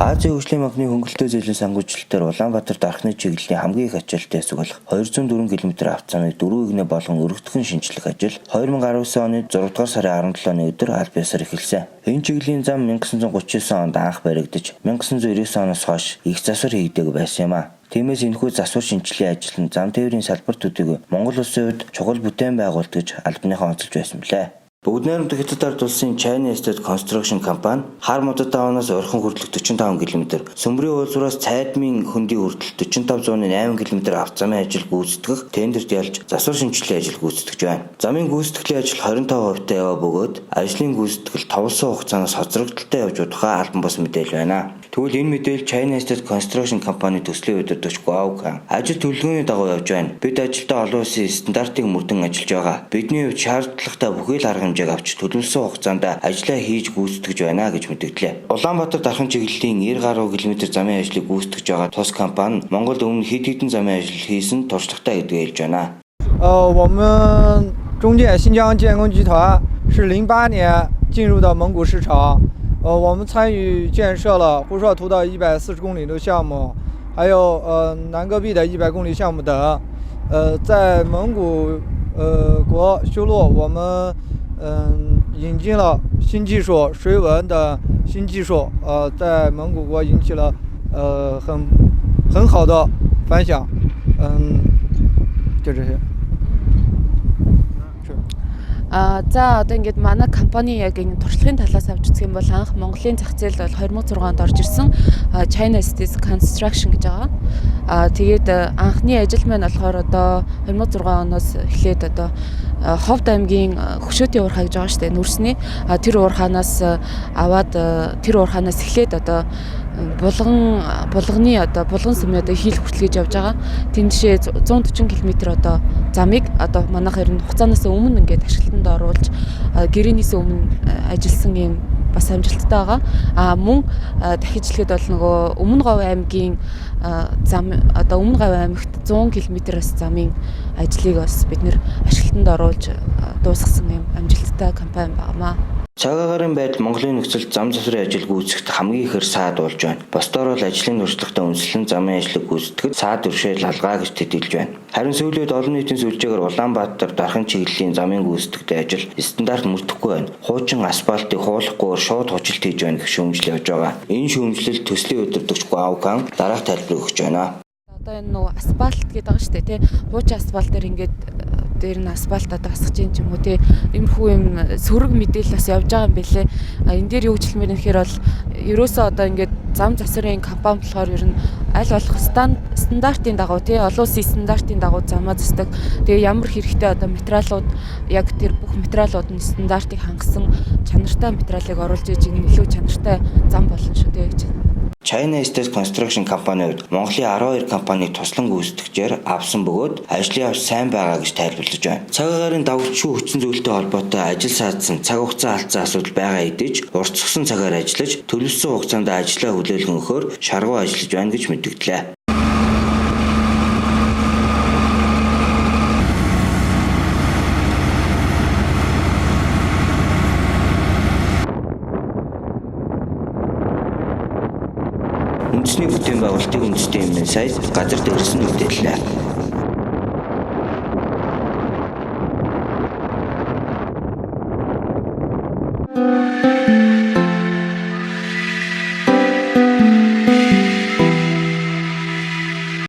Азийн хөгжлийн банкны хөнгөлөлтөө зээлийн санхүүжилтээр Улаанбаатар дархны чиглэлийн хамгийн их ачаалттай хэсэг болох 204 км авто замыг 4 эгнээ болгон өргөтгөн шинчлэх ажил 2019 оны 6 дугаар сарын 17-ны өдөр аль биесээр эхэлсэн. Энэ чиглэлийн зам 1939 онд анх баригдаж 1999 оноос хойш их засвар хийгдээгүй байсан юм а. Тиймээс энэхүү засвар шинжилгээ ажил нь зам тээврийн салбар төдийгүй Монгол улсын хувьд чухал бүтээн байгуулалт гэж албаныхан онцолж байсан билээ. Бүгд найрамдах Хятад ард улсын China State Construction Company хар модод давнаас орхон хүртэлх 45 км, Сөмрийн уулзвараас Цайдмын хөндийн хүртэл 45.8 км авто замын ажил гүйцэтгэх тендерт ялж засвар шинжилгээ ажил гүйцэтгэж байна. Замын гүйцэтгэлийн ажил 25% таа яваа бөгөөд ажлын гүйцэтгэл товлсон хугацаанаас хоцрогдолтой явж удахаа албан бус мэдээлэл байна. Тэгвэл энэ мэдээлэл China State Construction Company төслийн удирдагч Guo Kan ажил төлөвлөгөөний дагуу явж байна. Бид ажилдаа олон улсын стандартыг мөрдөн ажиллаж байгаа. Бидний хувьд шаардлагатай бүхий л арга хэмжээг авч төлөвлөсөн хугацаанд ажлаа хийж гүйцэтгэж байна гэж мэдгдлээ. Улаанбаатар дархан чиглэлийн 90 гаруй километр замын ажлыг гүйцэтгэж байгаа тус компани Монголд өмнө хэд хэдэн замын ажил хийсэн туршлагатай гэдгийг хэлж байна. 我们中建新疆建工集团是08年进入的蒙古市场，我们参与建设了胡硕图的140公里的项目，还有南戈壁的100公里项目等。在蒙古国修路，我们引进了新技术、水文等新技术，在蒙古国引起了很好的反响。就这些。 А за одоо ингээд манай компани яг энэ туршлагын талаас авч үзэх юм бол анх Монголын зах зээлд бол 2006 онд орж ирсэн China State Construction гэж байгаа. А тэгээд анхны ажил маань болохоор одоо 2006 оноос эхлээд одоо Ховд аймгийн Хөшөөтийн уурхай гэж байгаа шүү дээ, нүрсний. Тэр уурхаанаас аваад тэр уурхаанаас эхлээд одоо булганы одоо булган сүмийн одоо хийл хүртэл гэж явж байгаа. Тэн жишээ 140 км одоо замыг одоо манайх ер нь хугацаанаас өмнө ингээд ашиглалтанд оруулж гэрээнээс өмнө ажилласан юм бас амжилттай байгаа. А мөн дахиж хэлэхэд бол нөгөө Өмнө Говь аймгийн зам одоо Өмнө Говь аймагт 100 км-аас замын ажлыг бас бид нэр ашиглалтанд оруулж дуусгасан юм амжилттай компани байнамаа. Цаг агаарын байдал Монголын нөхцөлд зам засварын ажил гүйцэтгэхэд хамгийн ихээр саад болж байна. Бусдаар бол ажлын туршлагатай үндэслэн замын ажлыг гүйцэтгэхэд саад бэрхшээл алгаа гэж тэд хэлж байна. Харин сүүлийн үед олон нийтийн сүлжээгээр Улаанбаатар дархан чиглэлийн замын гүйцэтгэхдээ ажил стандарт мөрдөхгүй байна. Хуучин асфальтыг хуулахгүйгээр шууд хучилт хийж байна гэх шүүмжил явж байгаа. Энэ шүүмжлэл төслийн удирдагч Гуав Кан дараах тайлбарыг өгч байна. Одоо энэ нөгөө асфальт гэдэг байгаа шүү дээ, тий. Хуучин асфальт дээр ингээд дээр нь асфальт одоо асгаж ийн ч юм уу, тий. Иймэрхүү юм сөрөг мэдээлэл бас явж байгаа юм билээ. Энэ дээр юу гэж хэлмээр нэхэр бол ерөөсөө одоо ингээд зам засварын компани болохоор ер нь аль болох стандартын дагуу, тий, олон улсын стандартын дагуу замаа засдаг. Тэгээ ямар хэрэгтэй одоо материалууд яг тэр бүх материалууд нь стандартыг хангасан чанартай материалыг оруулж иж энэ илүү чанартай зам болно шүү дээ гэж. China State Construction компани хувьд Монголын 12 компаниг туслан гүйцэтгэжээр авсан бөгөөд ажлын явц сайн байгаа гэж тайлбарлаж байна. Цаг агаарын давгдшгүй хүчин зүйлтэй холбоотой ажил саадсан, цаг хугацаа алдсан асуудал байгаа хэдий ч уртасгасан цагаар ажиллаж, төлөвлөсөн хугацаанд ажлаа хүлээлгэн өгөхөөр шаргуу ажиллаж байна гэж мэдгдлээ. Үндэсний бүтээн байгуулалтын үндэсний өмнө сайт газар дээрсэн мэдээллээ.